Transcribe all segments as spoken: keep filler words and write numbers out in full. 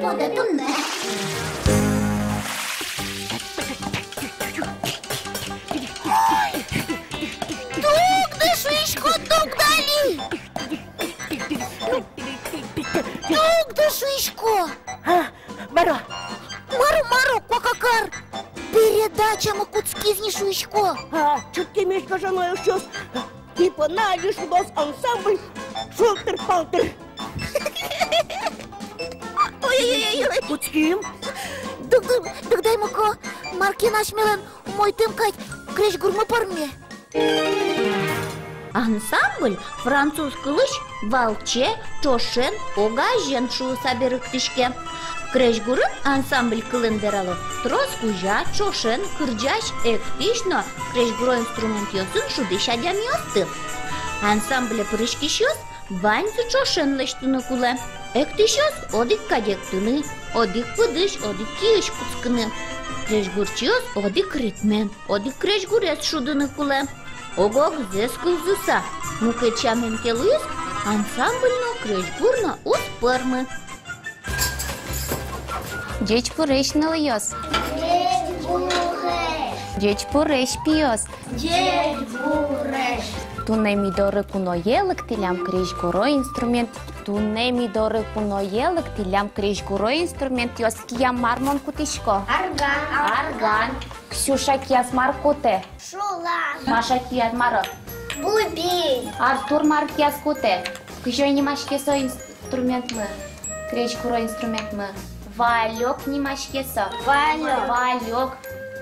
Тодэ туннэ. Ой! Дугды, шуисько, дугды али! Дугды, шуисько! А, мар-о? Мар-о, мар-о, куакакар! Передачамы кутскиз ни, шуисько. А, чырткемесь, гажано эшъёс. Тӥ понна али шудоз ансамбль «Шултыр-палтыр». Ой-ой-ой-ой. Кутским. Дугды, дугды ай, мыко, мар ке но асьмелэн умойтэм кадь крезьгурмы пӧрме. Ансамбль француз кылысь валче, ӵошен, огазен шуыса берыктӥське. Крезьгурын ансамбль кылын верало трос кузя, ӵошен, кырӟась, эктӥсь но крезьгуро инструментъёсын шудӥсь адямиосты. Ансамбле пыриськисьёс ваньзы ӵошен лэсьтыны кулэ. Эктӥсьёс одӥг кадь эктыны, одӥг пыдысь, одӥг киысь кутскыны. Крезьгурчиос одӥг ритмен, одӥг крезьгурез шудыны кулэ. Ог-огзэс кылзыса, мукет сямен ке луиз, ансамбль но, крезьгур но уз пӧрмы. Ӟечбуресь, нылъёс! Ӟечбуресь! Ӟечбуресь, пиос! Ӟечбуресь! Туннэ ми доры куное лыктӥллям крезьгуро инструмент. Туннэ ми доры куное лыктӥллям крезьгуро инструментъёс. Киям мар мон кутӥсько? Арган. Арган. Ксюша кияз мар кутэ? Шула. Маша кияз мар-о? Бубен. Артур мар кияз кутэ? Кызьы нимаське со инструментмы? Крезьгуро инструментмы. Валёк нимаське со. Валёк. Валёк.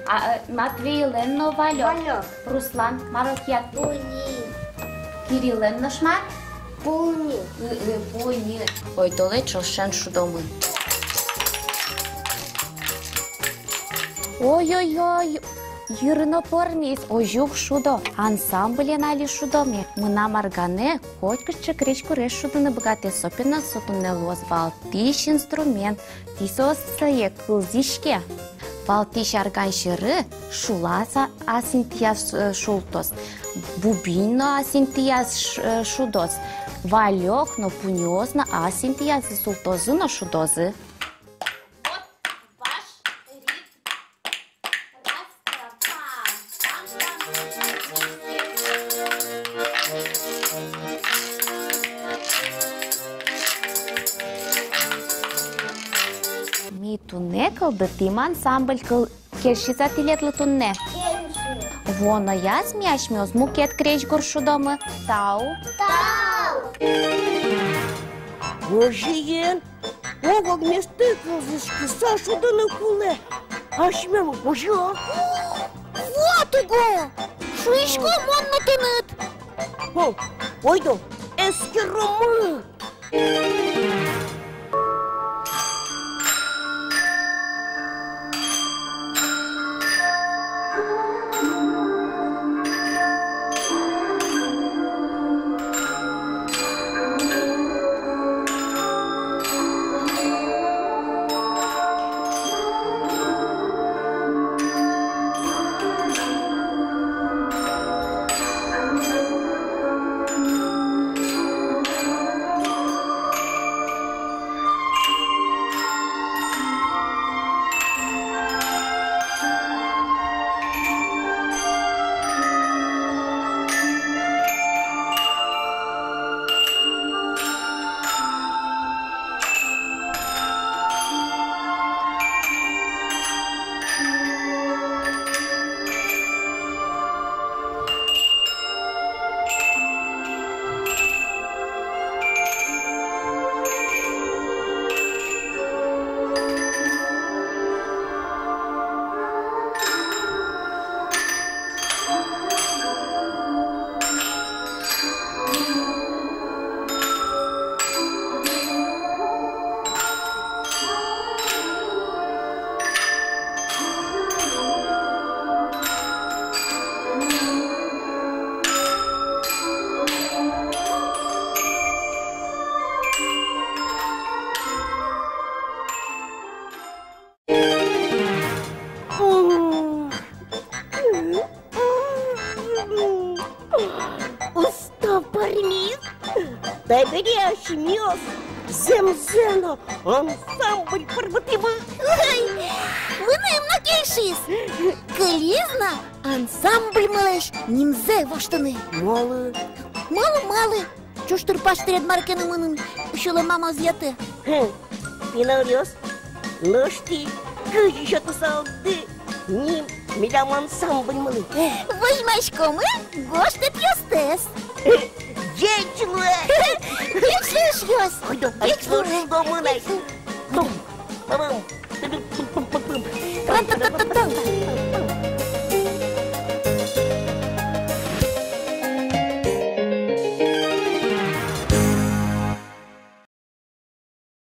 А, э, Матвейлэн но валёк. Валёк. Руслан, мар-о кияд? Пуни. Кириллэн нош мар? Пуни. Ы-ы, пуни. Ойдолэ ӵошен шудомы. Ой-ой-ой, йыры но пӧрмиз, озьы уг шудо, ансамблен али шудоме. Мынам арганэ котькыӵе крезьгурез шудыны быгатэ, со понна со туннэ луоз валтӥсь инструмент, тӥ соосыз сое кылзӥське. Валтӥсь арган сьӧры шула ас интыяз, э, султоз, бубен но ас интыяз ш-, э, шудоз, валёк но, пуниос но ас интыязы султозы но шудозы. Ми туннэ кылдытӥм ансамбль. Кыл-, кельшиз-а тӥледлы туннэ? Кельшиз. Вуоно аяз ми асьмеос мукет крезьгур шудомы. Тау. Тау. Озьыен, ог-огместы кылзӥськыса шудыны кулэ. Асьмелы озьы-а? Вот уго! Шуисько мон но тыныд. О, ойдо, эскеромы. Устав пӧрмиз. Табере, асьмеос, Зэмзэ но, ансамбль пыр быдтӥмы. Ой, мыным но кельшиз. Кылиз на ансамбльмылэсь нимзэ воштыны. Малы? Малы, малы. Ӵуж тыр-паж тыред мар ке но мыным сюлэмам ӧз йӧтэ. Хм, пиналъёс, нош тӥ кызьы сётысалды ним милям ансамбльмылы? Возьмаськомы гожтэтъёстэс. Ӟеч луэ! Ӟеч луэ, эшъёс! Ойдо, ӟеч луэ! Ойдо, ойдо, ойдо. Пум, пум, пум, пум, пум. Трам-та-та-та-та.